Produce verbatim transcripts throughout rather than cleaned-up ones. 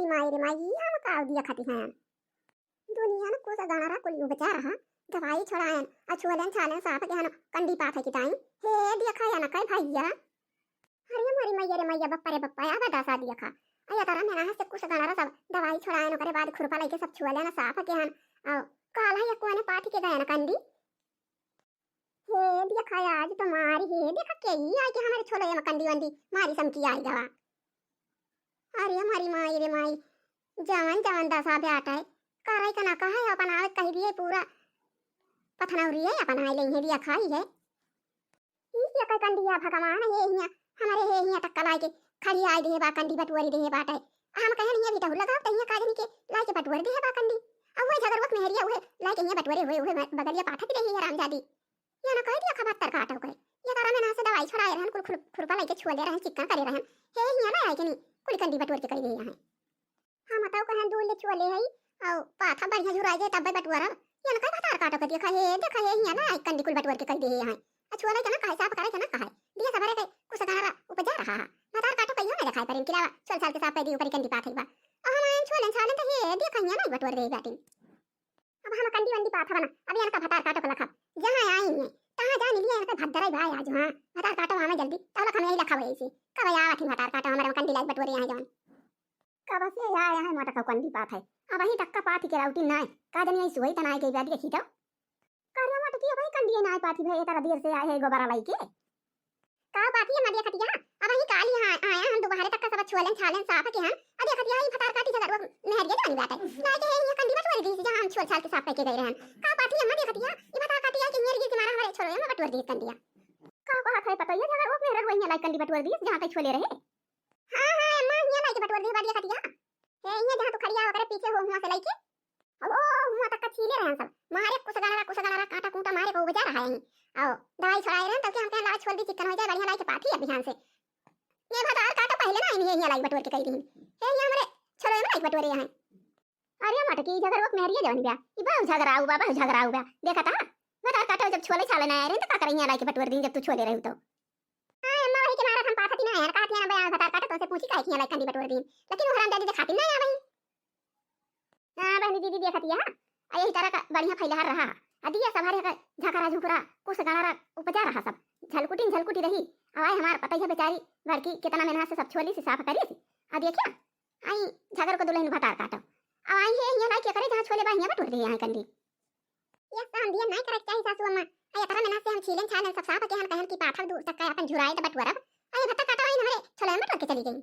माई रे माई, ई हम का देखत हैं? दुनिया में कुछ गणरा कुल उपजा रहा, दवाई छोड़ायन, अ छुअलन छालन साफ के हन, कंडी पाथे की ताई। हे देखा या न कई भैया। अरे मोरी मैया रे मैया, बप्पा रे बप्पा, या बदासा देखा। अया तारा मेना से कुछ गणरा सब दवाई छोड़ायन, ओकरे बाद खुरपा लइके सब छुअलन साफ के हन। अ काल है या कोने पाथी के गयन कंडी। हे देखा आज तो मारी, हे देखा के ई आइके हमरे छोले में कंडी वंडी मारी समकी आई गवा। अरे हमारी माई रे माई, जवन जवन दसा बेटा है, करे का ना कहे, अपन आवे कह दिए पूरा पथनौरी है, अपन आए लेंगे दिया खाई है। ई के कई कंडिया भगवान है, हिया हमरे है, हिया टक्का लाइके खड़ी आई दे बा कंडी बटुअरी दे बाटे। हम कहे नहीं अभी टहु लगाओ, तहिया काजनी के लाइके बटुअर दे बा कंडी। अब वही झगरुआ के मेहरिया उहे लाइके हिया बटुअरे हुए, उहे बगलिया पाठक रही है रामजादी। या ना कह दिया खबर तर काटो कहे। ये तारा में ना से दवाई छोड़ाए रहन, कुल खुर-, खुरपा लइके छुअले रहन, चिक्का करे रहन। हे हिया ना आए के नहीं, कुल कंडी बटुअर के कह दे यहाँ। हम तौ कहन दूल ले छुअले हई, औ पाथा बढ़िया झुराई जाए तब्बे बटुअरब। या ना कह भतार काटो कह दिया, कहे, देखा हे हिया ना आए कंडी कुल बटुअर के कह दे यहाँ। आ छुअले के ना कहे, साफ करे के ना कहे। दिया सबरे के कुछ गाना उपजा रहा है। भतार काटो कहियो ना देखाई परेन, किलावा छोल छाल के साफ कह दी, ऊपर ही कंडी पाथई बा। अब हम आए छुअले छाले तो हे देखा हिया ना बटुअर दे बाटिन। अब हम कंडी वंडी पाथब ना, अब इनका भतार काटो के लखब। जहाँ आई हैं, तहाँ जान लिया इनका भद्दराई भाई आज, हाँ, भतार काटो आवे जल्दी, तब लख हम यही लखब ऐसे। कब आवत हैं भतार काटो, हमारे कंडी लाइक बटोरे यहाँ जौन। कब से आए हैं मोटका कंडी पाथे, अब वहीं तक का पाथी के राउटी नाय, का जनी आई सुई तना के ब्याह देखी तो। करे मोटकी भाई कंडी नाय पाथी भाई, इतना देर से आए हैं गोबरा लाइके। का पाथी अम्मा देखत हिया? अब ही काल यहाँ आया हम दोबारे तक का सब छोलन छालन साफ के हम। अब देखत हिया ई भतार काटी झगड़ुआ मेहरिया जानी बाटे। लाइके हे ये कंडी बटोर दी जहाँ हम छोल छाल के साफ करके गए रहन। का पाथी अम्मा देखत हिया? ई भतार काटी आके मेहरिया के मारा हमारे छोले में बटोर दी कंडिया। का कहत है पता ये झगड़ुआ मेहरिया वही लाइके कंडी बटोर दी जहाँ तक छोले रहे। हाँ, हाँ, अम्मा हिया लाइके बटोर दी बा देखत हिया। हे ये जहाँ तू खड़िया ओकरे पीछे हो हुआ से लाइके। अब ओ हुआ तक का छीले रहन सब। मारे कुछ गणरा, कुछ गणरा काटा कूटा मारे को उपजा रहा है। आओ, दवाई छोड़ाए रहन तब के हमके लावा छोल दी चिकन हो जाए, बढ़िया लाइके पाथी अब बिहान से। ये भतार काटो पहले ना आई है, ये लाइक बटोर के कह दी। हे ये हमरे छोले में लाइक बटोरे यहाँ। अरे मोटकी झगड़ुआ के मेहरिया जवन बा, ई बहु झगड़ाऊ बा, बहु झगड़ाऊ बा। देखा था, भतार काटो जब छोले छाले ना आए रहे तो का करें यहाँ लाइके बटोर दी जब तू छोले रहे तो। हाँ अम्मा वही के मारा हम पाथती ना यार, कहती ना बया भतार काटो तो से पूछी काहे कि यहाँ लाइके कंडी बटोर दी, लेकिन वो हरामजादी देखाती ना आवे। हाँ बहनी दीदी देखत हिया, आ यही तरह का बढ़िया फैलहार रहा। आ दिया सभारे का झकरा झुकरा कुछ गणरा उपजा रहा सब। झलकुटी झलकुटी रही। अब आई हमार पतैया बेचारी बड़की कितना मेहनत से सब छोली से साफ करी थी। आ देखिया, आई झगर को दुल्हन भतार काटो। अब आई है हिया लाइके करे जहाँ छोले बा हिया बटोर दे यहाँ कंडी। ये काम दिया नहीं करे के चाही सासू अम्मा। आई इतना मेहनत से हम छीलन छालन सब साफ के हम कहन की पाथब दूर तक का अपन झुराए तो बटोरब। आई भतार काटो आई हमारे छोले में बटोर के चली गई।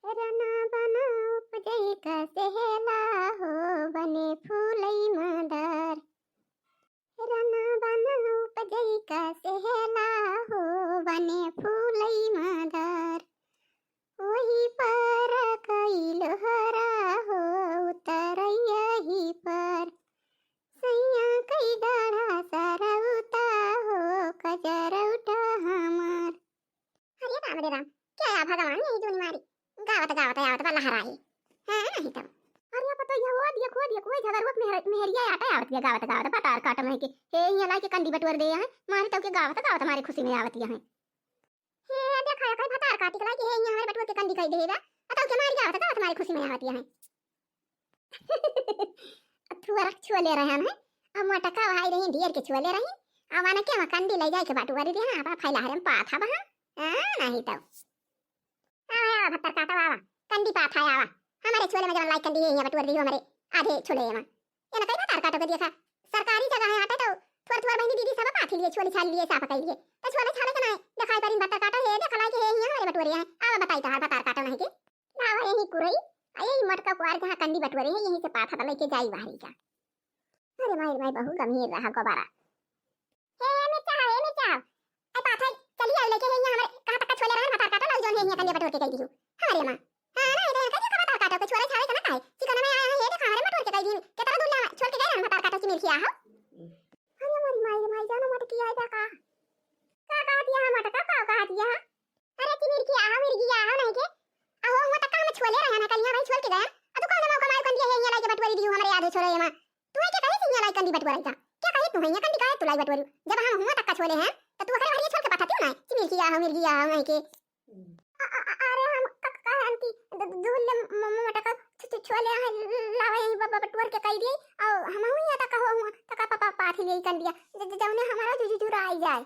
रना बना उपजई का सेहला हो बने फूलई मदर। रना बना उपजई का सेहला हो बने फूलई मदर। ओही पर कई लोहरा हो उतरैया ही पर। सैया कई डाढ़ा सरौता हो कजरौटा हमार। अरे राम रे राम, क्या या भगवान यही दूनी मारी। गावत गावत आवत बा लहराई। हाँ, नहीं तो। अरे पता ये वो देखो, देखो, वो झगरुआ के मेहर-, मेहरिया आटा आवत बिया गावत गावत भतार काटो में के। हे, यहाँ लाइके कंडी बटोर दे यहाँ, मारी तो के गावत गावत हमारे खुशी में आवत यहाँ। हे, देखा, ये कई भतार काटी के लाइके, हे, यहाँ हमारे बटोर के कंडी कई देगा। अतौ के मारी गावत गावत हमारे खुशी में आवत यहाँ। थुअरक छुअले रहन है। अब मोटका भाई रही, ढेर के छुअले रही। अब आने के वहाँ कंडी ले जाए के बाटू करी दे, हाँ, अपना फैला हरे में पाथा बहा। हाँ, नहीं तो। आवा, आवा, भतार काटो, आवा। कंडी पाथा आवा। हमारे छुअले में जवन लाइक कंडी है, यहाँ बटुअर दी हमारे आधे छुअले में। ये ना कई भतार काटो के देखा। सरकारी जगह है, आटे तो थोड़ थोड़ बहनी दीदी सब पाथी लिए, छुअले छाल लिए, साफ कर लिए। तो छुअले छाले के ना, दिखाई परिन भतार काटो, हे, देखा लाइक है, यहाँ हमारे बटुअरे हैं। आवा बताई तहार भतार काटो नहीं के। लावा यही कुरई, आ यही मोटका कुआर जहाँ कंडी बटुअरे है, यहीं से पाथा त लेके जाई बाहरी का। अरे माई, माई, बहुत गंभीर रहा गोबारा। हे मिर्चा, हे मिर्चा, ए पाथा चली आओ लेके है यहाँ हमारे, कहाँ तक का छुअले रहन भतार काटो, लाओ जौन है यहाँ कंडी बटुअर के कह दियो। हमारे माँ, हाँ ना, इधर का देखा भतार काटो के छुअले छाले के ना काहे, चिकन में आया है, ये देखा हमारे बटुअर के कह दी, के तरह दूल्हा छोड़ के गए रहन भतार काटो की मिर्ची आहो। अरे हमारी माई रे माई, जानो मोटकी आई बा का? का कहा दिया है मोटका, का कहा दिया है? अरे की मिर्ची आहो, मिर्गी आहो नहीं के। अहो, हुआ तक हम छुअले रहे ना, कलिया भाई छुअल के गया। अब तू कौन मौका मार कंडी है, यहाँ लाइके बटुअरी दियो हमरे आधे छोले एमा। तू है के कहे से यहाँ लाइके कंडी बटुअरी का? क्या कहे तू है यहाँ कंडी काहे तू लाई बटुअरी? जब हम हुआ तक का छुअले हैं, तो तू अखरे भरिए छोल के पठाती हो ना, कि मिर्गी आहो, मिर्गी आहो नहीं के। अ-, अ-, अ-, अरे हम क-, क-, कहे आंटी, द-, द-, दूल्हे म-, म-, मोटका छु-, छोले लावे ही बटोर के कई दिए, और हम हुआ तक हो हुआ तक पापा पाथी ले कंडिया, जौने हमारा जुजुजुरा आई जाए।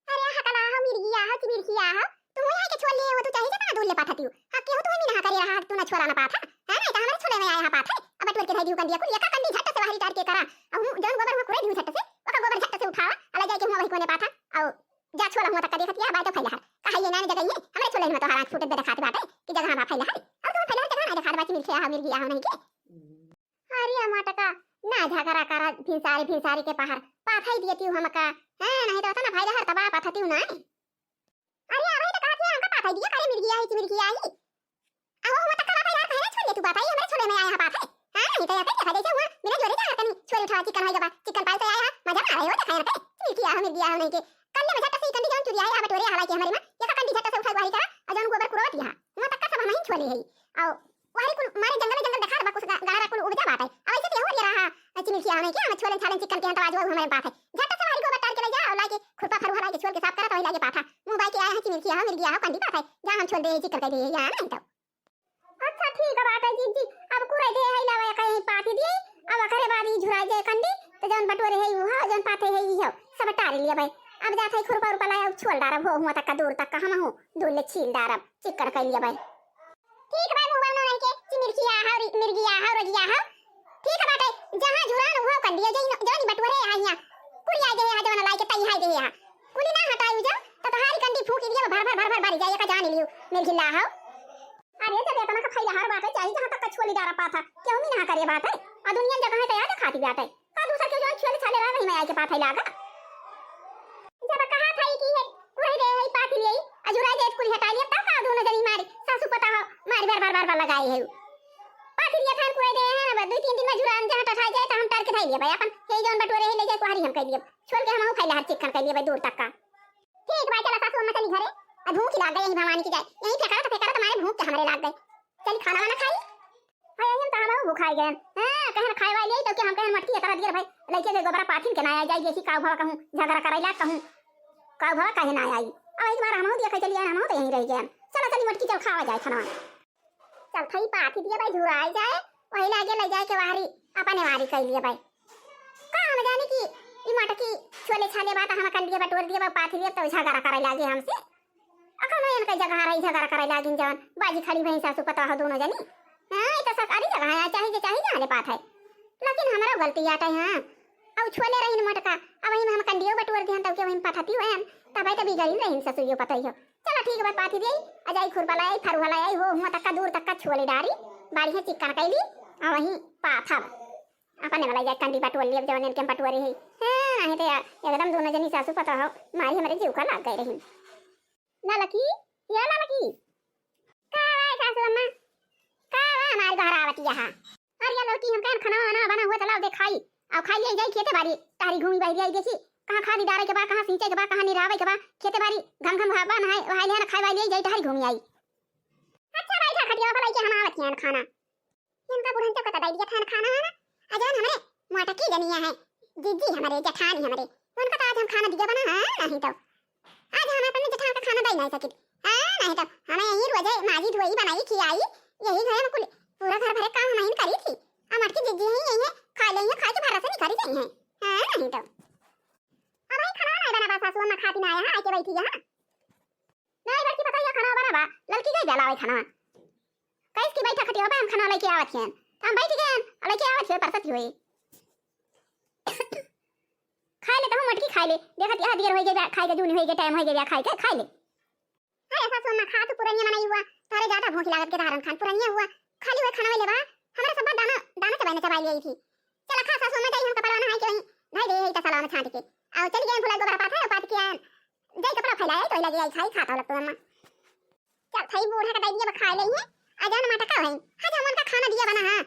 अरे हकला हो मिर्गिया हो चिमिर्गिया हो, तू यहाँ के छोले हो, तू चाहे जितना दूर ले पाथा तियो। हाँ, केहू तू ही ना करे रहा, तू ना छोला ना पाथा। हाँ, नहीं तो हमारे छोले में आया पाथा। अब बटोर के धई दियो कंडिया कुल, एका कंडी झट से बाहरी टार के करा। अब हूँ जौन गोबर हुआ कुड़े दियो झट से, ओका गोबर झट से उठावा, अला जाए के हुआ वही कोने पाथा। और जा छोला हुआ तक देखत या बाय तो फैला हर। कहा ये ना जगह ये, हमरे छोले में तो हर आँख फूटत बे देखात बाटे कि जगह बा फैला हर। अब तो फैला हर जगह ना देखात बा चिमिर्गिया हो मिर्गिया हो नहीं के। अरे मटका, ना झगड़ा करा भिनसारी भिनसारी के पहर, पाथई दियतिउ हमका। हाँ, नहीं तो अतना भाई हर तबा पाथतिउ ना। अरे अबही तो कहत है हमका पाथई दिया, करे मिर्गिया ही, मिर्गिया ही। अहो, हुआ तक का भाई यार, पहले छोड़ दे तू पाथई, हमरे छोले में आया पाथई। हाँ, नहीं तो ऐसे देखा जैसे हुआ, बिना जोरे जा हर कनी छोले उठावा, चिकन होई गवा, चिकन पाल से आया, मजा ना आवे हो, देखा यहाँ पे, मिर्गिया हो, मिर्गिया हो नहीं के। कल्ले में झट से ई कंडी जौन चुरिया है, आ बटोरे हला के हमरे में, ये का कंडी झट से उठा गुहारी करा, और जौन गोबर कुरवत यहाँ, हुआ तक का सब हम ही छोले है। आओ, वाहरी कुल मारे जंगल जंगल देखात बा, कुछ गा-, गारा कुल उपजा बाटे। अब ऐसे केहू ये रहा, चिमिर्गिया हो नहीं के, हम छोलन छालन चिकन के हन, तो आज वो हमारे पास है। झट से वाहरी गोबर टार के ले जा, और लाके खुरपा फरुहा लाके छोल के साफ करा, तो वही लाके पाथा। मुँह बाई के आए हैं, चिमिर्गिया हो, मिर्गिया हो, कंडी पाथा है। जहाँ हम छोल दे, चिकन कर दे, यहाँ नहीं तो। अच्छा, ठीक है, बात है, जी, जी। अब कुरे दे है, लावे कहीं पाथी दिए, अब अकरे बाद ही झुरा जाए कंडी, तो जौन बटोरे है, वो हो, जौन पाथे है, ये हो, सब टार लिया भाई। अब जात है, खुरपा उरपा लाया, अब छोल डारब, हो, हुआ तक का दूर तक का हम हो, दूर ले छील डारब, चिकन कर लिया भाई। ठीक बा, मुँह बनना नहीं के, चिमिर्गिया हो, रि-, मिर्गिया हो, रगिया हो। ठीक बाटे, जहाँ झुरान उहो कंडिया, जई न-, जौन बटुअरे आइया। कुरिया दे हा, जवन लाई के तई हाय दे हा। कुली ना हटाई जो, तो तोहारी कंडी फूंकी दिया, भर, भर, भर, भर, भर जाए, का जान लियो, मिर्गिया हो। अरे, जब एतना का फैला हर बाटे, चाही जहाँ तक का छोली डारा पाथा, क्यों मी ना करे बाटे? आ दुनिया जगह है, तो याद खाती बाटे। का दूसर के जौन छुएले छाले रहा, वही में आके पाथई लागा। जब कहा था कि है, कुरही दे है, पाथी ले, अजुरा जाए, कुल हटा लिया, तब का दोनों जनी मारी, सासू पता हो, मारी बार, बार, बार, बार लगाई है। पाथी लिया थान कुरही दे है ना, दो तीन दिन में जुरान जहाँ टठा जाए, तो हम टार के धाई लिया भाई, अपन, हे जौन बटोरे है, ले जाए, कुहारी हम कह दिया। छोल के हम फैला हर चिकन कह लिया भाई, दूर तक का। ठीक भाई, चला सासू अम्मा चली घरे, अब भूख ही लाग गई, यही भवानी की जाए, यही फेंकरा तो फेंकरा, तुम्हारे भूख के हमरे लाग गए। चली खाना वाना खाई। हाँ, यही हम तो हम भूखाई गए। हाँ, कहन खाए वाली आई तो क्या हम कहन मटकी इतना दियर भाई, लइके गए गोबरा पाथिन के ना आई जाई, देखी काऊ भवा कहूँ झगड़ा कराई ला कहूँ, काऊ भवा कहे ना आई। अब एक बार हम दिया कह चलिए, हम तो यहीं रह गए। चला चली मटकी चल खावा जाए खाना। चल थई पाथी दिया भाई झुराई जाए, वही लागे ले जाए के वारी, अपने वारी कह लिए भाई। का हम जाने कि ई मटकी छोले छाले बात हम कंडिया बटोर दिया बा, पाथी दिया तो झगड़ा करे लागे हमसे। अकनो इनका जगह रही, झगड़ा करे लागिन जवन बाजी खड़ी भई सासू पता हो दोनों जनी। हाँ, ई तो सरकारी जगह है, चाहे जे चाहे जहाँ ले पात है। लेकिन हमरा गलती आटे, हाँ। अब छोले रही मटका, अब वही में हम कंडियो बटोर दिहन, तब के वही में पथती हुए हम, तब तो बिगड़ी रही ससुरियो पता ही हो। चला ठीक बा, पाथी दे, अजाई खुरपा लाई, फरुहा लाई, हो हुआ तक का दूर तक का छोले डारी, बाड़ी है चिकन कैली, आ वही पाथब। अपने वाला जा कंडी बटोर लिया, जवन इनके हम बटोरे है। हाँ, नहीं तो यार, एकदम दोनों जनी सासू पता हो, मारी हमरे जीव का लाग गए रही। ललकी, या ललकी। का बा सासू अम्मा? का बा हमार घर आवत यहाँ? अरे या ललकी, हम कहन खाना वाना बना हुआ, चलाओ दे खाई। आओ खाई ले जाई खेते बारी, टहरी घूमी बारी आई देखी, कहाँ खादी डारे के बा, कहाँ सींचे के बा, कहाँ निरावे के बा, खेते बारी घम घम हवा ना है, वहाँ ले ना खाई वाई ले जाई, टहरी घूमी आई। अच्छा भाई, खा खटिया पर आई के हम आवत यहाँ खाना। इनका बुढ़न चौका दबाई दिया था खाना वाना। आ जौन हमरे मोटकी जनिया है, जीजी हमरे, जेठानी हमरे, उनका तो आज हम खाना दिया बना, हाँ, नहीं तो। आज हम अपने जेठान का खाना दे नहीं सकित। हाँ, नहीं तो। हमें यही रोजे माजी धोई बनाई खियाई, यही घर में कुल, पूरा घर भरे काम हम ही करी थी। आ मोटकी जीजी ही यही है, खा ले, खा के भरा से निकल गई है। हाँ, नहीं तो। अब भाई खाना नहीं बना बा, सासू अम्मा खाती ना आया, हाँ, आके बैठी यहाँ। नहीं, बड़की पतोहिया खाना बना बा, ललकी गई जलावे खाना। कैस की बैठा खटिया पे हम खाना लेके आवत हैं। तो हम बैठ गए हैं, लेके आवत हैं, परसत हुए। खाए ले, तहूँ मटकी खाए ले। देखत यहाँ देर होई गई बा, खाए के जून होई गई, टाइम होई गई बा, खाए के, खाए ले। अरे सासू अम्मा, खा तू पुरनिया मनई हुआ, तारे ज्यादा भूख लागत के धारन खान पुरनिया हुआ, खाली हुए खाना ले बा, हमारे सब दाना, दाना चबाई ने चबाई ले आई थी। चला खा सासू अम्मा, जाई हम कपड़ा नहाई के वहीं, धई दे, यही तसला में छांट के। आओ, चली गए, भुला गोबर पाथे, पाथ के आन। जाई कपड़ा फैलाए, तो लगे आई खाई, खाता लगतो अम्मा। चल, थई बूढ़ा का दई दिया, खाए ले है। आ जान मटका है। आज हम उनका खाना दिया बना, हाँ।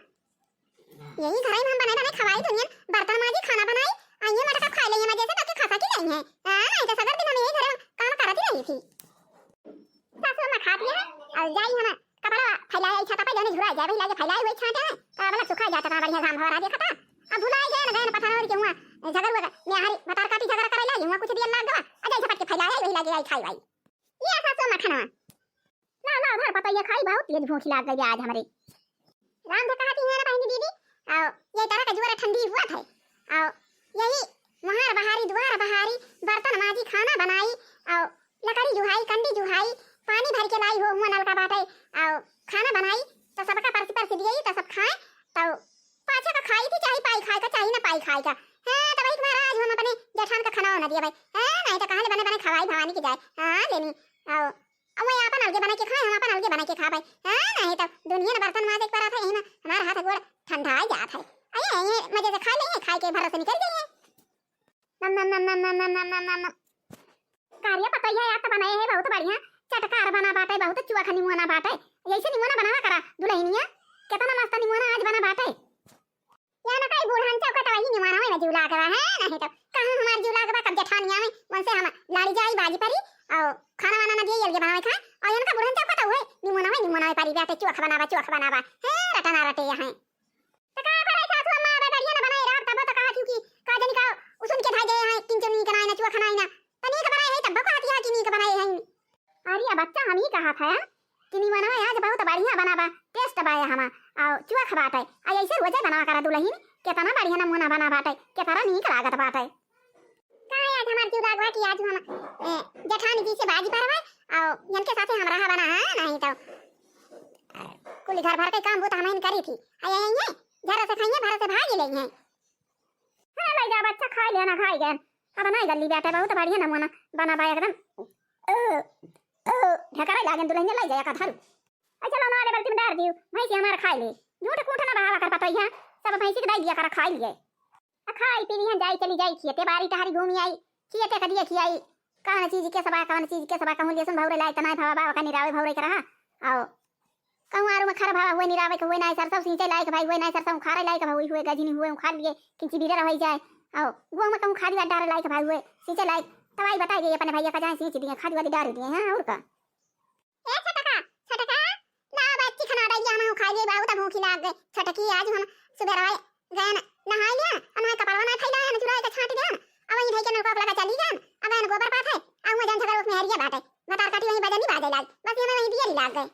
यही घर में हम बनाए, बनाए खवाई दुनिया, बर्तन माजी, खाना बनाई, आ ये मटका खाए ले, मजे से ताकि खसा की नहीं है। हाँ, नहीं तो सगर दिन हम यही घर में काम करती रही थी। सासू अम्मा खा दिया है, अब जाई हम कपड़ा फैलाए, छाता पे जाने झुरा जाए, वही लागे फैलाए हुए छांटे हैं, तो वाला सुखा जाता था, बढ़िया घाम हवा देखा था। अब भुला गए ना, गए ना, पता ना और क्यों हुआ, झगड़ हुआ, मैं हरी बतार काटी झगड़ा करे लाई हुआ, कुछ दिया लाग गवा, आ जाई झपट के फैलाए, वही लागे आई खाई भाई। ये सासू अम्मा खाना। लाओ, लाओ, धर पतोहिया खाई, बहुत तेज भूख लाग गई आज हमरे। राम धका हाथी है ना बहिनी दीदी, और ये तरह का जोर ठंडी हुआ था, और यही वहार बहारी, दुआर बहारी, बर्तन माजी, खाना बनाई, और लकड़ी जुहाई, कंडी जुहाई, पानी भर के लाई हो हुआ नलका बाटे, और खाना बनाई, तो सबका परसी परसी दिए, तो सब खाए, तो पाछे का खाई थी, चाहे पाई खाए का, चाहे ना पाई खाए का। हाँ, तो वही तुम्हारा आज हम अपने जेठान का खाना ना दिया भाई। हाँ, नहीं तो कहाँ ले बने बने खवाई भवानी की जाए। हाँ, लेनी, आओ, अब वो आपन अलगे बना के खाए, हम आपन अलगे बना के खा भाई। हाँ, नहीं तो दुनिया ने बर्तन माजे के पड़ा था, यही में हमारा हाथ गोड़ ठंडा आ जात है। अरे, ये मजे से खा लेंगे, खाए के भरोसे निकल जाइए। नम, नम, नम। कारिया पतैया यार, तो बनाए है बहुत बढ़िया, चटकार बना बाटे, बहुत चुआ खा निमोना बाटे। ऐसे निमोना बनावा करा दुल्हनिया, कितना मस्त निमोना आज बना बाटे। या ना कई बूढ़न चौका तो वही निमोना में जीव लाग रहा है, नहीं तो कहाँ हमार जीव लाग बा, कब जेठानिया में उनसे हम लाड़ी जाई बाजी परी, और खाना वाना ना दिए, अलगे बनावे खाए, और इनका बूढ़न चौका तो हुए निमोना में, निमोना में परी बाटे, चोख बनावा, चोख बनावा, है रटना रटे यहाँ। तो का करे सासू अम्मा, अब बढ़िया ना बनाए रहा, तब तो कहा क्योंकि का जनी का उसन के धाई गए हैं, किंचन नहीं बनाए ना, चोख बनाए ना, तो नीक बनाए है, तब को आती है कि नीक बनाए हैं। अरे बच्चा, हम ही कहा था कि निमोना आज बहुत बढ़िया बना बा, taste बा ये हमा, और चुआ खबाटे, आ ऐसे रोजे बनावा करा दुल्हन, कितना बढ़िया नमूना बना बाटे, कितना नीक लागत बाटे। का आज हमार जीव लागवा कि आज हम, ए, जेठानी जी से बाजी परवाए, और इनके साथे हम रहा बना, हाँ, नहीं तो कुल घर भर के काम बूत हम ही करी थी, आ ये, ये, घर से खाइए, भर से भागी ले हैं। हाँ, ले जा बच्चा, खाई लेना, खाई गए। अब नहीं गली बेटा, बहुत बढ़िया नमूना बना बा एकदम। ओ, ओ, ढकरा लागन दुल्हनिया, ले जाया का धरू। अच्छा, लो ना, वाले बाल्टी में डार दियो, भैंसी हमार खाई ले। झूठ कूठ ना बहावा कर पतोहिया, सब भैंसी के दे दिया कर, खाई लिए। आ खाई पी लिहन, जाई चली जाई, खियते बारी टहरी घूमी आई, खियते कदिए खियाई। कौन चीज के सबा, कौन चीज के सबा, कहूँ लेसुन भौरे लायक त नाय भवा बा, ओका निरावे भौरे के रहा। आओ, कहूँ आरू में खर भवा हुए निरावे के हुए, नाय सरसों सींचे लायक भाई हुए, नाय सरसों उखाड़े लायक भाई हुए, गजनी हुए उखाड़ लिए, किंची बीरे रह जाए। आओ, गुआ में कहूँ खादी वादी डारे लायक भाई हुए, सींचे लायक, तब आई बताई गई अपने भैया का जाए सींच दिए, खादी वादी डार दिए हैं, और का। ए छोटका, छोटका, लाओ बच्ची खाना डाल दिया, हम खाई लिए, बहुत भूखी लाग गए। छोटकी आज हम सुबह गए न नहाई लिया, अना कपड़वा ना फैला है, चुराए के छाट गए, अब वहीं धई के नलका लगा चली गए, अब एन गोबर पात है, अब वहीं जन झगड़ उसमें हरिया बाटे, बतार काटी वहीं बजनी बाजे लाग, बस ये वहीं दिया लाग गए।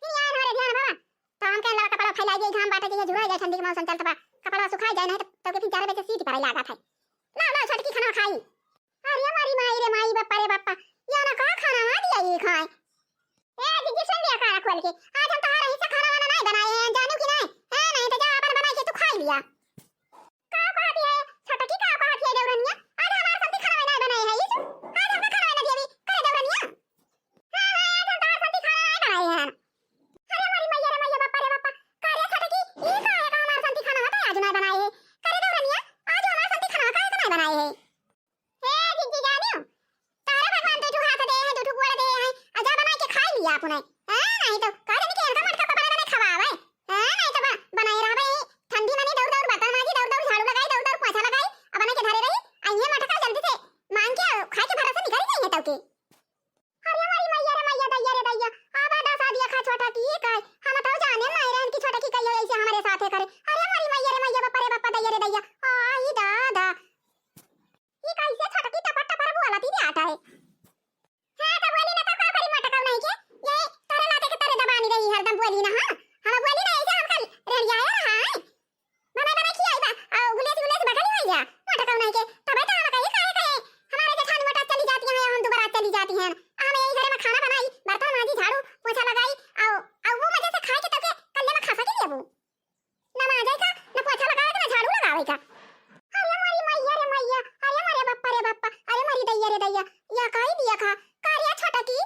फिर यार हमारे ध्यान बाबा, तो हम कहने लगा कपड़ा फैला दिए, घाम बाटे जइए, झुरा जाए, ठंडी के मौसम चलत बा, कपड़ा सुखाई जाए, नहीं तो, तो के फिर चार बजे सीटी पड़े लागत है। लाओ, लाओ, छोटकी खाना खाई। अरे हमारी माई रे माई, बापा रे बापा, या ना का खाना ना दिया ये खाए। ए, जिज्जी, सुन लिया काना खोल के। आज हम तोहार हिस्सा खाना वाना नाय बनाए हैं, जानू कि नाय? हाँ, नहीं तो जा, अपन बनाई के तू खाई लिया। का कहती है? छोटकी का कहती है देवरनिया? आज हमार संती खाना नाय बनाए है, ई जो? आज हमका खाना ना दिया भी, करे देवरनिया? हाँ, हाँ, आज हम तोहार संती खाना नाय बनाए हैं। अरे हमारी मैया रे मैया, बापा रे बापा। का रे छोटकी, ई का है का हमार संती खाना होता है, आज नाय बनाए है? करे देवरनिया, आज हमार संती खाना का है, नाय बनाए है? हे जिज्जी जानियो, तारा भगवान दू ठो हाथ दे हैं, दू ठो गोड़ दे हैं, आ जा बनाई के खाई लिया अपने। हाँ, नहीं तो का जाने के इनका मटका पर बने बने खवावे। हाँ, नहीं तो बन-, बनाए रहबे ही। ठंडी मने दौड़ दौड़ बर्तन माजी, दौड़ दौड़ झाड़ू लगाई, दौड़ दौड़ पोछा लगाई, अब बनाई के धरे रही। आ ये मटका जल्दी से मांग के खाए के भरोसे निकल जाइए तब के। अरे हमारी मैया रे मैया, दैया रे दैया, आवा दसा दिया खा छोटकी, ये काय? हम तो जाने नहीं रहन कि छोटकी कहियो ऐसे हमारे साथे करे। अरे हमारी मैया रे मैया, बापा रे बापा, दैया रे दैया, आई दादा। ई कैसे छोटकी टपर टपर बोलत ही जात है? हाँ, तो बोली ना तो का करी मोटकऊ नहीं के? ये तोरे लाते के तोरे दबानी रही हरदम बोली ना, हाँ? हम बोली ना ऐसे हमका रेड़िया है रहा है। बनाई बनाई खियाई बा, आ गुलेस गुलेस बगल में जा। मोटकऊ नहीं के, तबे तो हम कही काहे कहे? हमारे जेठानी मोटा चली जाती हैं, हम दोबारा चली जाती हैं। हम यही घर में खाना बनाई, बर्तन माजी, झाड़ू, पोछा लगाई, आओ, आओ वो मजे से खाए के तब के कल्ले में खसा के लेबू। ना माजे का, ना पोछा लगावे का, ना झाड़ू लगावे का। अरे मोरी मैया रे मैया, अरे मोरे बप्पा रे बप्पा, अरे मोरी दैया रे दैया, या काई दिया खा, कारिया छोटा की,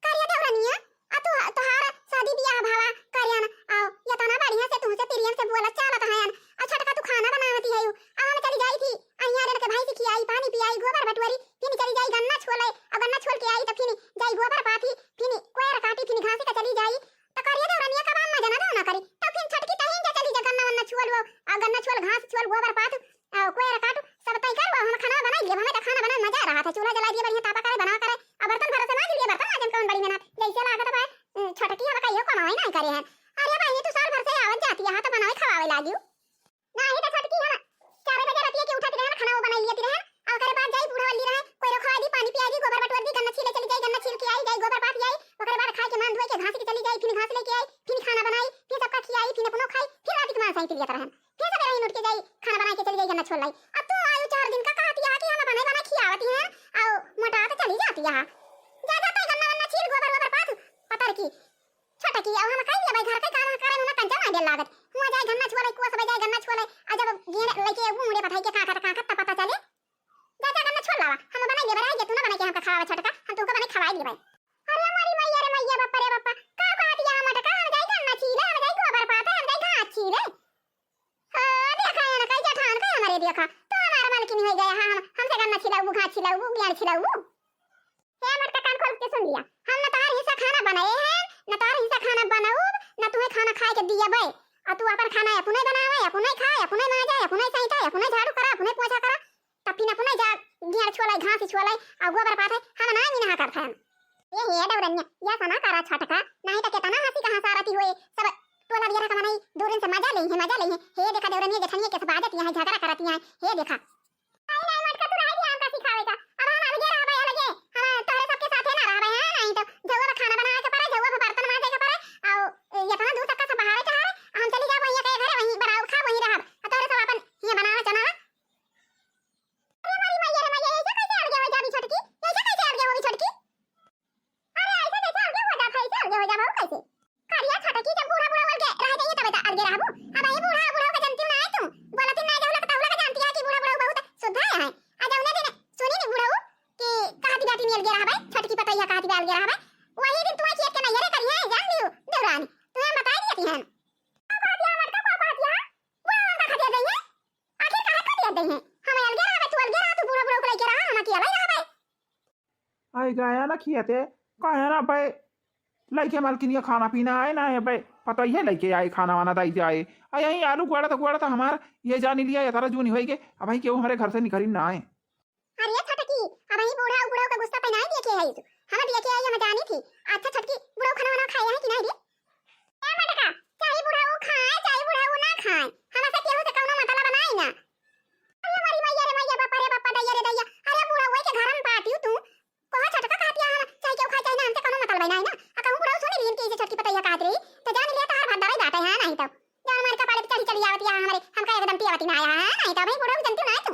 कारिया देवरनिया, आ तू, तोहार शादी बियाह भावा, कारिया ना, आओ, या तना बढ़िया से तुमसे प्रियन से बोला चालत हयन, आ छोटका तू खाना बनावती है, आ हम चली जाई थी, आ यहाँ के भाई से खियाई, पानी पियाई, गोबर बटोरी, फिर चली जाई गन्ना छोले, आ गन्ना छोल के आई तो फिर जाई गोबर पाथी, फिर कोयर काटी, फिर घासी का चली जाई, तो करिया देवरनिया का बान मजा ना ना करी। तो फिर छोटकी तहीन जा चली जा गन्ना वन्ना छुअल वो, आ गन्ना छुअल, घास छुअल, गोबर पाथू, आ कोयर काटू, सब तय कर वो, हम खाना बनाई लिए, हमें तो खाना बनाए मजा आ रहा था। चूल्हा जला दिए बढ़िया तापा करे, बना करे, आ बर्तन भरोसे माज लिए, बर्तन माजन कौन बड़ी मेहनत, जैसे लागत बा, अ, छोटकी हम कहियो कमाई नहीं करे हैं। अरे बहिनी तू साल भर से आवत जाती है, हाथ बनावे खवावे लागियो। नाही तो छोटकी हम चार बजे रतिया के उठत रहे, खाना वो बनाई लेती रहे, और ओकरे बाद जाई बूढ़ा वल्ली रहे, कोई रखवा दी, पानी पिया दी, गोबर बटोर दी, गन्ना छीले चली जाई, गन्ना छील के आई, जाई गोबर पाथ आई, ओकरे बाद खाए के मान धोए के घास के चली जाई, फिर घास लेके आई, फिर सबका खियाई, फिर अपनो तई के लिए तरहन। फिर सबेरे ही उठ के जाई, खाना बनाई के चली जाई, गन्ना छोल लाई। अब तू आयु चार दिन का कहती है कि हम बनाई बनाई खियावती हैं, आओ मोटा तो चली जाती है। जा, जा, तई गन्ना वन्ना छील, गोबर वोबर पाथ, पतर की। छोटा की, अब हम कही ले भाई, घर के काम करे में ना कंचा ना दे लागत। हुआ जाए गन्ना छोले, कुआ सब जाए गन्ना छोले, आ जब गेंद लेके वो मुड़े पठाई के का कर, का कर, तब पता चले। जा, जा, गन्ना छोल लावा, हम बनाई लेबे रहे, जे तू ना बनाई के हमका खवावे छोटका, हम तुमको बनाई खवाई लेबे। अरे हमारी मैया रे मैया, बापा रे बापा, का कहत या हम अटका, हम जाई गन्ना छीले, हम जाई गोबर पाथे, हम जाई घास छीले। हाँ, देखा है ना, कई जेठान का हमारे देखा, तो हमारा मालकिन हो गया, हाँ, हम, हमसे गन्ना छिलाऊ, घास छिलाऊ, गेंद छिलाऊ। हे मटका, कान खोल के सुन लिया, हम न तोहार हिस्सा खाना बनाए हैं, न तोहार हिस्सा खाना बनाऊब, न तुम्हें खाना खाए के दिया बे। और तू अपन खाना अपने बनावे, अपने खाए, अपने मांजे, अपने सैंते, अपने झाड़ू करा, अपने पोछा करा, तब फिर अपने जा गेंद छोले, घास छोले, और गोबर पाथे, हम ना ही नहा करते हैं। ये हे डौरनिया, या सना करा छटका, नहीं तो कितना हंसी का हंसारती हुए, सब टोला बियारा का मनई दूरिन से मजा लेइहें, मजा लेइहें। हे देखा डौरनिया जेठनिया के सब आदत यहाँ झगड़ा करती हैं, हे देखा। नहीं, नहीं, मटका तू रह दिया हमका सिखावे का, अब हम अलगे रहबे, अलगे, हम तोहरे सबके साथे ना रहबे, हैं? नहीं तो जौआ पे खाना बनावे के पड़े, जौआ पे बर्तन मांजे के पड़े, और ये इतना दूर तक का सब बहावे चढ़ावे, हम चली जाब वहीं के घरे, वहीं बनाओ खा, वहीं रहब, और तोहरे सब अपन ये बनावा चनावा। अरे हमारी मैया रे मैया, ऐसे कैसे अलगे हो जाबी छोटकी, ऐसे कैसे अलगे होबी छोटकी? अरे ऐसे कैसे अलगे हो जात है, ऐसे अलगे हो जाबू कैसे? करिया छोटकी, जब बूढ़ा बूढ़ा बोल के रह जाइए तबे तो अलगे रहबू। अब ये बूढ़ा बूढ़ा के जानती ना है तू, बोलती ना जहुला के तहुला के जानती है कि बूढ़ा बूढ़ा बहुत शुद्ध है। आ जौने दिन सुनी नी बूढ़ा कि कहती बेटी में अलगे रहबे, छोटकी पतैया कहती बे अलगे रहबे, वही दिन तुम्हें चेत के नैहरे करिए, जान लियो देवरानी, तुम्हें हम बताई देती हैं। का कहती है मटका, का कहती है? बूढ़ा का खदेड़ देंगे, आखिर काहे खदेड़ देंगे? हम अलगे रहबे, तू अलगे रह, तू बूढ़ा बूढ़ा को लेके रहा, हम अकेला ही रहबे। आई गया ना खियाते, कहे ना भाई, लइके मलकिनिया खाना पीना आए ना है भाई, पतोहिए लइके आए, खाना वाना दई जाए। आ यहीं आलू गोड़ा तो, गोड़ा तो हमार ये जानी लिया, ये तारा जूनी होई के, अब भाई केहू हमारे घर से निकली ना आए। अरे छोटकी, अब यही बूढ़ा, बूढ़ा का गुस्सा पे नहीं देखे है तू, हम देखे है, हम जानी थी। अच्छा छोटकी, बूढ़ा खाना वाना खाए है कि नहीं रे? ए मटका, चाहे बूढ़ा वो खाए, चाहे बूढ़ा वो ना खाए, हमसे केहू से कौनो मतलब नहीं ना। अरे हमारी मैया रे मैया, बापा रे बापा, दैया रे दैया। अरे बूढ़ा वही के घर में पाटियो तू। कहा छोटका कहत या हम, चाहे केहू खाए, चाहे ना, हमसे कौनो मतलब नहीं ना। आ कहूँ बूढ़ा सुन लियन कि इसे छोटकी पतैया कहत रही, तो जान लिया तोहार भात दवाई बाटे है, नहीं तो। जान मार कपाड़े पे चढ़ी चली आवत या हमरे, हमका एकदम पियावती ना आया है, नहीं तो भाई बूढ़ा जनती ना तू।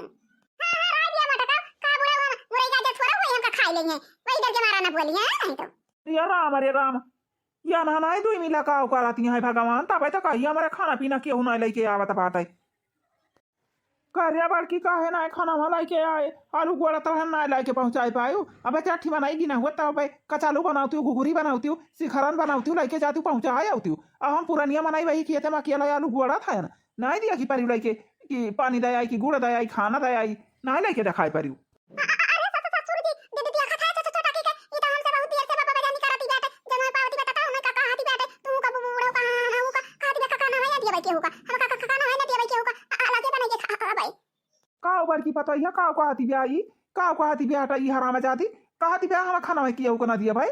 हाँ, हाँ, राय दिया मटका, का बूढ़ा वो मुरई गाजर थोड़ा हुए हमका खाए लेंगे, वही डर के मारा ना बोली है, नहीं तो। अरे राम, अरे राम, या ना नाई दुई मिला का ओकर रहती है भगवान, तबे तो कहिए हमारा खाना पीना केहू ना लेके आवत बाटे। का रे बड़की, काहे ना खाना वाला लेके आए, आलू गोड़ा तरह ना लेके पहुँचाए पायो। अबे चाठी बनाई गिना हुआ तब भाई कचालू बनावती हूँ, घुघुरी बनावती हूँ, सिखरन बनावती हूँ, लेके जाती हूँ, पहुँचाए आवती हूँ। अब हम पुरनिया मनाई वही खेते में अकेला आलू गोड़ा था ना, नाई दिया कि परिउ लेके कि पानी दे आई, कि गुड़ दे आई, खाना दे आई, नाई लेके देखाए परिउ। अ-, अ-, अरे सस-, ससुर जी, दे, दे दिया खा था, छोटा की के, ई तो हमसे बहुत देर से बाबा बजानी करती बाटे, जनवा पावती बाटे, तो हमें का कहती बाटे, तू का बूढ़ा का, हाँ, हाँ, का कहती बा, का, का ना है, ना दिया भाई केहू का, हम का, का, का, का ना है, ना दिया भाई केहू का, अ-, अ-, अलगे बना के खा, खा भाई। का बड़की पतोहिया, का कहती बा ई, का कहती बाटे ई हरामजादी, कहती बा हम खाना में केहू का ना दिया भाई।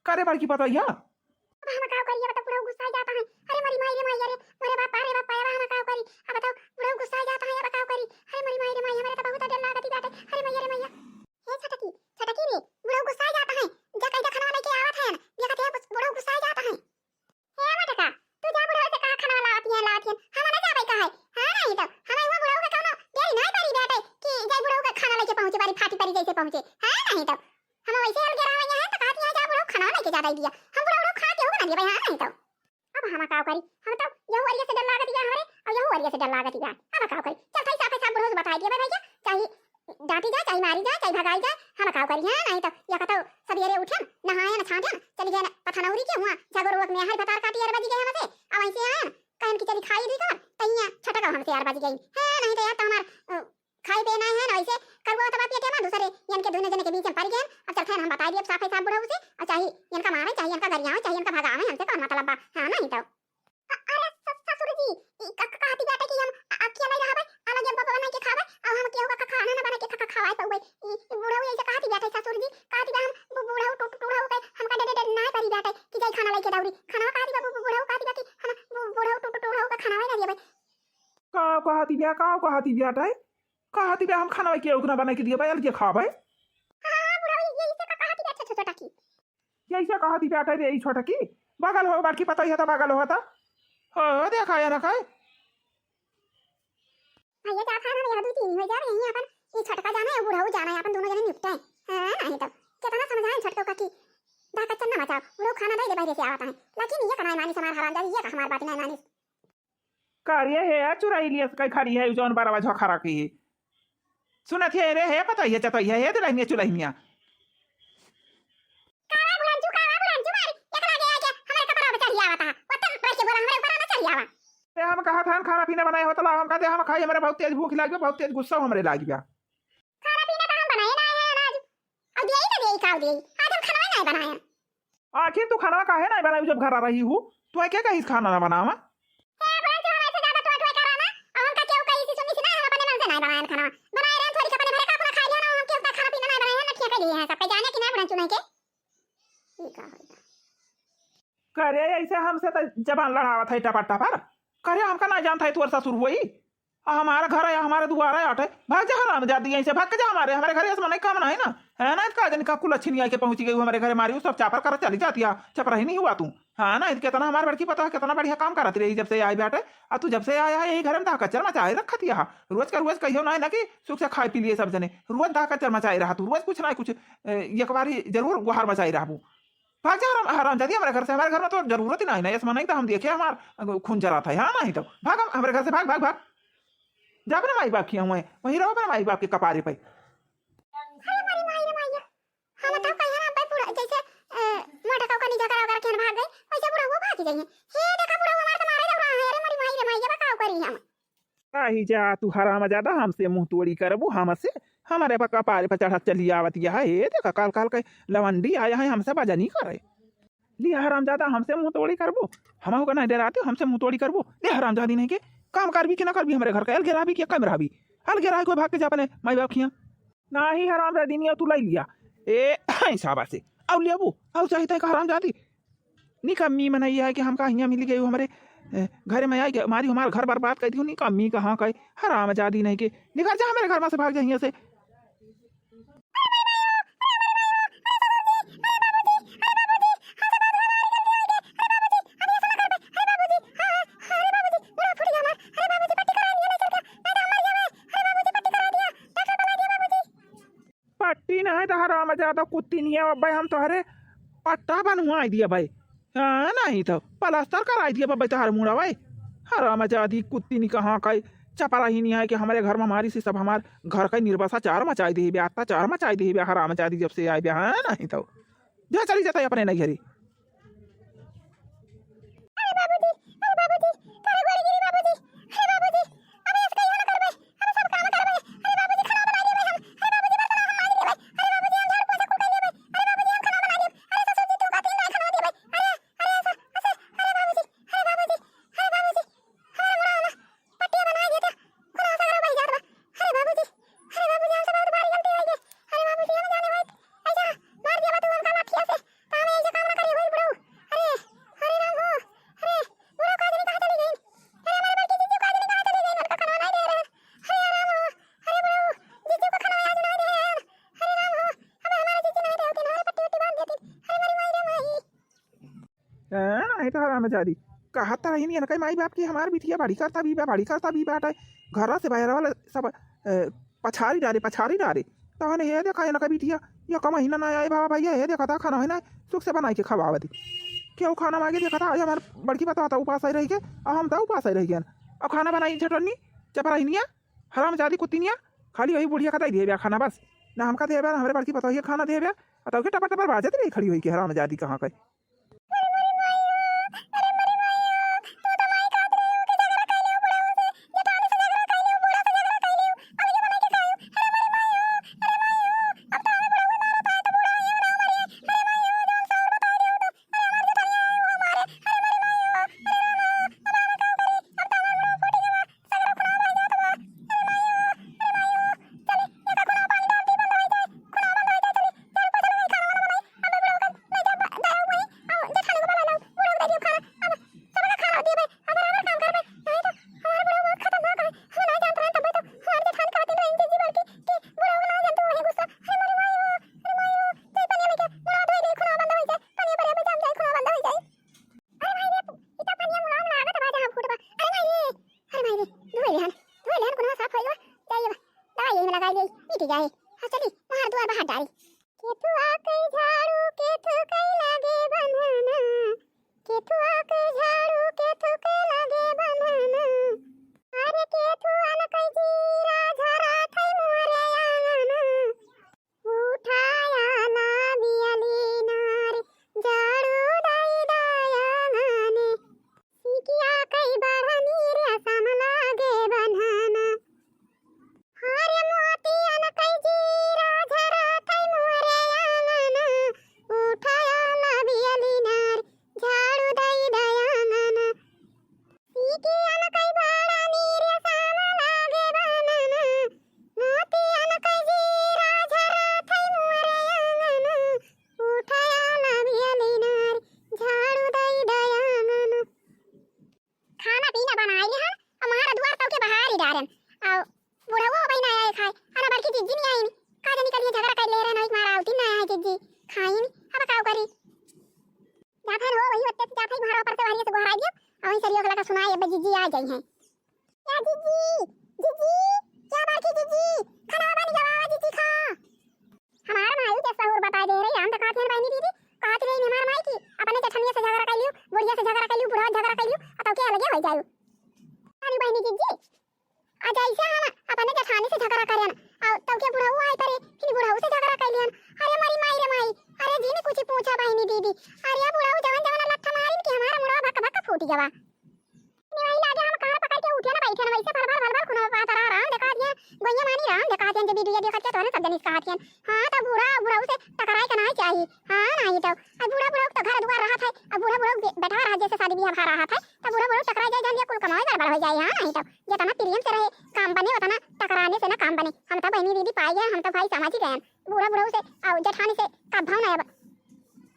का रे बड़की पतोहिया? अब हम का करिए, बता, बुढ़ऊ गुस्सा जाता है। अरे मोरी माई रे माई, अरे मोरे बाप, अरे बाप, अब हम का करी? अब बताओ, बुढ़ऊ गुस्सा जाता है, अब का करी? अरे मोरी माई रे माई, हमरे तो बहुत डर लागत बाटे। अरे मैया रे मैया। हे छटकी, छटकी रे, बुढ़ऊ गुस्सा जाता है। जा कहीं खाना लेके आवत है। देखत है, बुढ़ऊ गुस्सा जाता है। हे मटका, तू जा बुढ़ऊ से कहा खाना लावत है, लावत है। हम ना जाबे कहे। हाँ, नहीं तो हम वो बुढ़ऊ के कौनो देरी नहीं पड़ी बाटे कि जाई बुढ़ऊ के खाना लेके पहुँचे, बारी फाटी पड़ी जैसे पहुँचे। हाँ, नहीं तो हम वैसे अलगे रहवे यहाँ, तो कहती है, "जा बुढ़ऊ, खाना लेके जा दे दिया।" हम बुढ़ऊ, बुढ़ऊ खा के हो ना दिया भाई, हाँ, नहीं तो। अब हम का करी? हम तो यहू अरिया से डर लागत या हमरे, और यहू अरिया से डर लागत या। हम का करी? चल, भाई साहब, भाई साहब, बुढ़ऊ से बताई दिया भाई, भैया, चाहे डांटी जाए, चाहे मारी जाए, चाहे भगाई जाए, हम का करी? हाँ, नहीं तो या कतौ सबेरे उठन, नहायन, छाटन, चली गए पथनौरी के हुआ, झगोरुआ में हर भतार काटी अरबा जी गए हमसे, अब वहीं से आयन, कहन की चली खाई दी कर, तैया छटका हमसे अरबा जी गई। हाँ, नहीं तो यार, तो हमार, अ, खाए पिए नाहीं है ना, वैसे करुआ तबा पिए के बा, दूसरे यन के दुनो जने के बीच में पड़ गए। अब चलते हैं, हम बताई दिए साफे साफ बुढ़ऊ से, और चाहे यन का मारे, चाहे यन का गरियावे, चाहे यन का भगावे, हमसे कौन मतलब बा? हाँ, नहीं तो। अ-, अरे स-, ससुर जी, ई क-, क-, कहती बाटे कि हम अ-, अकेले रहबे, अलगे ब-, बना के खाबे, और हम केहू का ख-, खाना ना बना के ख-, ख-, खवाए पउबे। ई, ई बुढ़ऊ ऐसे कहती बाटे ससुर जी, कहती बा हम बु-, बुढ़ऊ टू-, टू-, टूढ़ऊ के हमका डरे डरे ना पड़ी बाटे कि जाई खाना लेके दौड़ी। खाना कहती बा बु-, बु-, बुढ़ऊ कहती बा कि हम बु-, बुढ़ऊ टू-, टू-, टूढ़ऊ का खाना ना देबे। का कहती बा, का कहती बाटे? कहती बा हम खाना केहू के ना बना के दिए बा, अलगे खाबे। हाँ, हाँ, बुढ़ऊ, ये, ये इसे का कहती बा, अच्छा, अच्छा, छोटा की। यही से कहती बाटे रे, ई छोटकी। बगल हो, बड़की पतोहिया तो बगल हो तो। हो, देखा या ना खाए। भैया जात है ना, यह दो तीन हो जावे, यहीं अपन ये छोटका जाना है, बुढ़ऊ जाना है, अपन दोनों जने निपटे हैं। हाँ, नहीं तो कितना समझाएं छोटका का कि दाह कच्चर ना मचाओ, बुढ़ऊ खाना दे दे, बहरे से आवत है, लेकिन ये कनाई मानी हमार हरामजादी, ये का हमार बात नहीं मानी। का रे हे, चुराई लियस कई खड़ी है, जौन बरवा झोखरा की। सुनत है रे, हे पतोहिया चतोहिया, हे दुलहिनिया चुलहिनिया। कावा बुढ़ंचू, कावा बुढ़ंचू मारी, एकरा के आके हमरे कपड़ा पे चढ़ी आवत है। ओतन रह के बोला, हमरे ऊपर ना चढ़ी आवा। ते हम कहा था खाना पीना बनाए होत ला, हम कहते हम खाई, हमरे बहुत तेज भूख लाग बा, बहुत तेज गुस्सा हमरे लाग बा। खाना पीना तो हम बनाए ना है आज। अब देई ना देई, का देई? आज हम खाना नहीं बनाए। आखिर तू खाना काहे नहीं बनाई जब घर आ रही हूँ? तू क्या कही खाना ना बनावा? ए, बहन, तू हमसे ज्यादा टोय टोय करा ना। और हमका केहू कही थी, सुनी थी ना, हम अपने मन से नहीं बनाए खाना। बनाए रहे थोड़ी सा अपने भरे का अपना खा लिया ना, हम केहू का खाना पीना नहीं बनाए हैं, नठिया कर लिए हैं सब। कहीं जाने कि ना बहन चुनाई के? ये का होई? करे ऐसे हमसे तो जबान लड़ावत है टपा टपर। करे हमका ना जानत है तोर ससुर होई। आ हमारा घर है, हमारे दुआर है, आटे। भाग जा हरामजादी, यहीं से भाग के जा हमारे, हमारे घरे ऐसा नहीं काम ना है ना। है ना, का जन का कुलच्छिनी आके पहुंची गई हमारे घरे, मारी वो सब चापर कर चली जाती है, चपराही नहीं हुआ तू। हाँ ना, कितना हमारे बड़की पता है, कितना बढ़िया काम करत रही जब से आई बाटे। आ तू जब से आया है यही घर में दाह कच्चर मचाए रखत है। रोज का रोज कहियो ना है ना कि सुख से खाए पी लिए सब जने, रोज दाह कच्चर मचाए रहा तू, रोज कुछ ना कुछ, ए, एक बारी जरूर गुहार मचाए रहबू। भाग जा हराम, हरामजादी हमारे घर से, हमारे घर में तो जरूरत ही नहीं ना, ऐसा नहीं तो हम देखे हमार खून जरा था, हाँ नहीं तो भाग हम, हमारे घर से भाग, भाग, भाग। जा अपने माई बाप के हुए, वहीं रहो अपने माई बाप के कपारे पे। अरे मारी माई रे माई, हम तो कहिए ना भाई पूरा जैसे, ए, मोटका का नीचा करा करके भाग गए, वैसे पूरा वो भाग जाइए। हे देखा पूरा वो हमारे तो मारे लग रहा है, अरे मारी माई रे माई, ये बताओ करी हम। आही जा तू हरामजादा, हमसे मुंह तोड़ी करबू, हमसे, हमारे पर कपारे पर चढ़त चली आवत यह, हे देखा काल काल के लवंडी आया है हमसे बजनी करे। लिया हरामजादा, हमसे मुंह तोड़ी करबू, हम का नहीं डराते, हमसे मुंह तोड़ी करबू। ले हरामजादी नहीं के, काम करबी कि ना करबी हमरे घर का, अलगे रहबी कि कम रहबी? अलगे रह कोई भाग के जा अपने माई बाप खिया। नाही हरामजादी नहीं, तू लाई लिया। ए, शाबाश से। अब लेबू, अब चाहता है का हरामजादी? निकम्मी मनई है कि हमका हियाँ मिल गई हमरे, ए, घर में आई के मारी हमार घर बर्बाद कर दियो। निकम्मी कहाँ का है? हरामजादी नहीं के। निकल जा हमरे घर में से, भाग जा हियाँ से। पट्टी नहीं तो हरामजादा कुत्ती नहीं है, अब्बे हम तोहरे पट्टा बनवाई दिया भाई। हाँ, नहीं तो प्लास्टर कराई दिया भाई तोहरे मुड़ा भाई। हरामजादी कुत्ती नहीं कहाँ का, चपराही नहीं है कि हमारे घर में हमारी से सब हमार घर का निर्बसा चार मचाई दे बे, अत्याचार मचाई दे बे हरामजादी जब से आए बे। हाँ, नहीं तो जा चली जाता है अपने नैहरी। अरे बाबूजी, अरे बाबूजी, तोरे गोरी गिरी बाबूजी, अरे बाबूजी, अबे ऐसे कहियो ना करबे, अबे सब काम करबे, अरे बाबूजी खाना बना लेबे हम, अरे बाबूजी बर्तन हम मांज लेबे, अरे बाबूजी हम झाड़ू पोछा कुल कर लेबे, अरे बाबूजी हम खाना बना लेबे, अरे ससुर जी तू का तीन बार खाना देबे, अरे, अरे ऐसा, ऐसा, अरे बाबूजी, अरे बाबूजी, अरे बाबूजी, अरे मुड़ा ना, पट्टिया बनाए देता, खुला सगरो बह जात बा। अरे बाबूजी, अरे बाबूजी, हमसे बहुत बड़ी गलती हो गई। अरे बाबूजी, हम जाने होइत ऐसा मार दिया बा तू हमका लाठिया से, तो हम ऐसे काम ना करी होई बुढ़ऊ। अरे, अरे राम हो, अरे, बुढ़ऊ का जाने कहाँ चली गई? अरे हमारे बड़की जीजू का जाने कहाँ चली गई? उनका खाना नहीं दे रहे। अरे राम हो, अरे बुढ़ऊ, जीजू का खाना आज नहीं दे रहे। अरे राम हो, अब हमारे जीजू नहीं दे होती, हमारे पट्टी वट्टी बांध देती। अरे हमारी माई रे माई। हाँ, नहीं तो हरामजादी। कहत त रही नहीं, इनके माई बाप की हमार बिटिया बड़ी करता भी बा, बड़ी करता भी बाटे। घर से बाहर वाला सब, ए, पछारी डारे, पछारी डारे। तहन ये देखा इनका बिटिया, ये कम महीना ना आए बाबा भैया, ये देखा था खाना है ना, सुख से बनाई के खवावती। केहू खाना मांगे देखा था, आज हमार बड़की पतोह था उपास ही रह गए, और हम तो उपास ही रह गए। अब खाना बनाई झटनी, चपराहिनिया, हरामजादी कुत्तीनिया, खाली वही बुढ़िया का दे दिए बा खाना बस। ना हमका दे बा, ना हमरे बड़की पतोहिया खाना दे बा। अतौ के टपर टपर बाजत रही खड़ी होई के हरामजादी कहाँ का। जाए। हाँ, चली, वहाँ दुआर बाहर डारी। केथुआ के झाड़ू, केथु के लगे बन्हना, केथुआ के झाड़ू, केथु के लगे बन्हना। अरे केथुअन के जीरा झरत है मोरे आंगना। उठाया लावियली नार, झाड़ू दई दया आंगने। सिकिया कई बढ़नी रेशम लागे बन्हना। हरे मोतियन कई जीरा झरत है मोरे आंगना। उठाया लावियली नार, झाड़ू दई दया आंगना। सिकियन कई बढ़नी रेशम लागे बन्हना। मोतियन कई जीरा झरत है मोरे आंगना। उठाया लावियली नार, झाड़ू दई दया आंगना। खाना पीना बनाई लिहन, अब हमारा दुआर तौके बहारी डारेन। अउ बुढ़ऊ अबही ना आए खाए, अरे बड़की जिज्जी नहीं आई, का जानी कलिए झगड़ा कर ले रहे, नहीं मारा आवती ना आए जिज्जी, खाई नहीं, अब का करी? जात है हो, वही होते जात है, घर पर से बाहर से गोहराई दियो, अउ वही सरियो के लगा सुनाई, अब जिज्जी आ जाई हैं। या जिज्जी, जिज्जी, या बड़की जिज्जी, खाना बन गवा, जिज्जी खा। हमार माई के सहूर बताई दे रही, हम तो कहत हन बहिनी दीदी, कहत रही हमार माई की अपने जेठनिया से झगड़ा कर लियो, बुढ़िया से झगड़ा कर लियो, बुढ़वा से झगड़ा कर लियो, आ तौके अलगे हो जायो। अरे बहिनी दीदी, आ जैसे हम अपने जेठानी से झगड़ा करेन, आ तौके बुढ़ऊ आए परे, फिर बुढ़ऊ से झगड़ा कर लियन। अरे मरी माई रे माई, अरे जिन कुछ पूछा बहिनी दीदी, अरे बुढ़ऊ जवन जवन लट्ठा मारिन कि हमारा मुड़वा भक भक फूट गवा। निवाई लागे हम कहाँ पकड़ के उठे ना बैठे ना, वैसे भर भर भर भर खुनवा बहात रहा, राम देखा दिया, गोइया मानी राम देखा दिया, जब वीडियो देखत के तोहरे सब जनिस कहत हियन। हाँ, तो बूढ़ा बुढ़ऊ से टकराए के नाई चाही। हाँ, नहीं तो अब बूढ़ा बुढ़ऊ तो घर दुआर रहत है, अब बूढ़ा बुढ़ऊ बे-, बैठा रहा जैसे शादी ब्याह भा रहत है, तो बूढ़ा बुढ़ऊ टकरा जाए, जान लिया कुल कमाई गड़बड़ हो जाए। हाँ, नहीं तो जितना प्रेम से रहे काम बने, उतना टकराने से ना काम बने। हम तो बहिनी दीदी पाई गए, हम तो भाई समझ ही गए। बूढ़ा बुढ़ऊ से और जेठानी से कभौ ना अब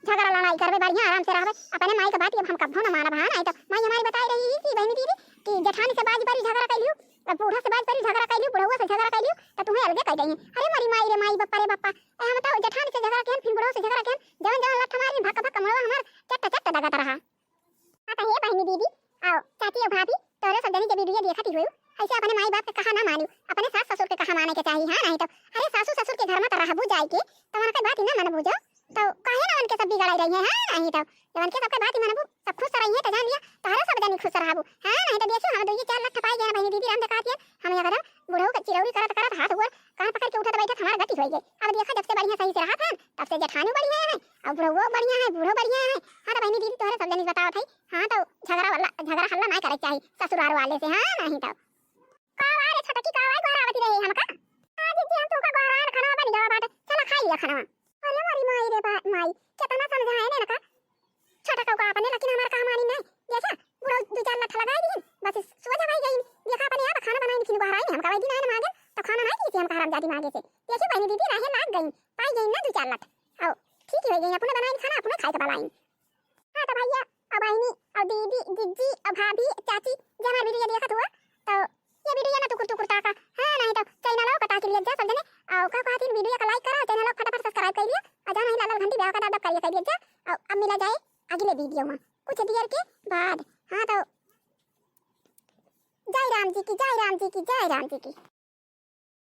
झगड़ा लड़ाई करबे, बढ़िया आराम से रहबे। अपने माई के बात अब हम कभौ ना मानब। हाँ, नहीं तो माई हमारी बताई रही थी बहिनी दीदी कि जेठानी से बाज बारी झगड़ा कर लियो, अब बूढ़ा से बाज बारी झगड़ा कर लियो, बुढ़वा से झगड़ा कर लियो, तो तुम्हें अलगे कर देंगे। अरे मरी माई रे माई, बप्पा रे बप्पा, ए, हम तो जेठानी से झगड़ा केन, फिर बुढ़ऊ से झगड़ा केन, जवन जवन लट्ठ मारी भक भक मुड़वा हमार चट्ट चट्ट दगत रहा। हाँ, तो हे बहिनी दीदी, आओ, चाची और भाभी, तोरे सब जनी जब वीडियो देखत ही होयू, ऐसे अपने माई बाप के कहा ना मानियो, अपने सास ससुर के कहा माने के चाही। हाँ, नहीं तो, अरे सासू ससुर के घर में तो रहबू जाए के, तो उनके बात ही ना मनबू जो, तो काहे ना उनके सब बिगड़ाई रही है। हाँ, नहीं तो, जब उनके सबके बात ही मनबू, सब खुश रही है, तो जान लिया, तोहरे सब जनी खुश रहबू। हाँ, नहीं तो देखियो, हम दो ये चार लट्ठ पाई गए ना बहिनी दीदी, राम देखा दिया, हम यहाँ कदम बुढ़ऊ के चिरौरी करत करत हाथ गोड़ कान पकड़ के उठत बैठत हमार गति होई गई। अब देखा, जब से बढ़िया सही से रहत हन, तब से जेठानू बढ़िया है, और बुढ़ऊ बढ़िया है, बूढ़ो बढ़िया है। हाँ, तो बहिनी दीदी तोहरे सब जनी बतावत है। हाँ, तो झगड़ा वाला, झगड़ा हल्ला नहीं करे के चाही ससुराल वाले से। हाँ, नहीं तो। का हुआ रे छोटकी, का हुआ, गोहरावती रहे हमका? हाँ जिज्जी, हम तुमका गोहरान, खाना बन गवा बाटे, चला खाई लिया खाना। अरे मोरी माई रे बा-, माई, कितना समझाए ने इनका। छोटा कौका अपने, लेकिन हमार कहा मानी नहीं। देखा, बुढ़ऊ दू चार लट्ठ लगाई दीन, बस सोझा भाई गई। देखा, अपने आप खाना बनाई, लेकिन गोहराई नहीं हमका, वही दिन आए ना मांगे, तो खाना नहीं दी थी हमका हरामजादी मांगे से। देखी बहिनी दीदी, राहे लाग गई, पाई गई ना दू चार लट्ठ। आओ, ठीक ही हो गई, अपने बनाई खाना, अपने खाए के बलाई। हाँ, तो भैया, और बहिनी, और दीदी, जिज्जी, और भाभी, चाची, जे हमार वीडियो देखत हुआ, तो ये वीडियो ना टुकुर टुकुर ताका, हाँ, नहीं तो चैनल को ताकि लिया जा सब जने, और का कहती वीडियो का लाइक करा, चैनल को फटाफट सब्सक्राइब कर लिया, और जाना ही लाल लाल घंटी बेल का दब दब करिए कर लिया जा, और अब मिला जाए अगले वीडियो में कुछ देर के बाद। हाँ, तो जय राम जी की, जय राम जी की, जय राम जी की।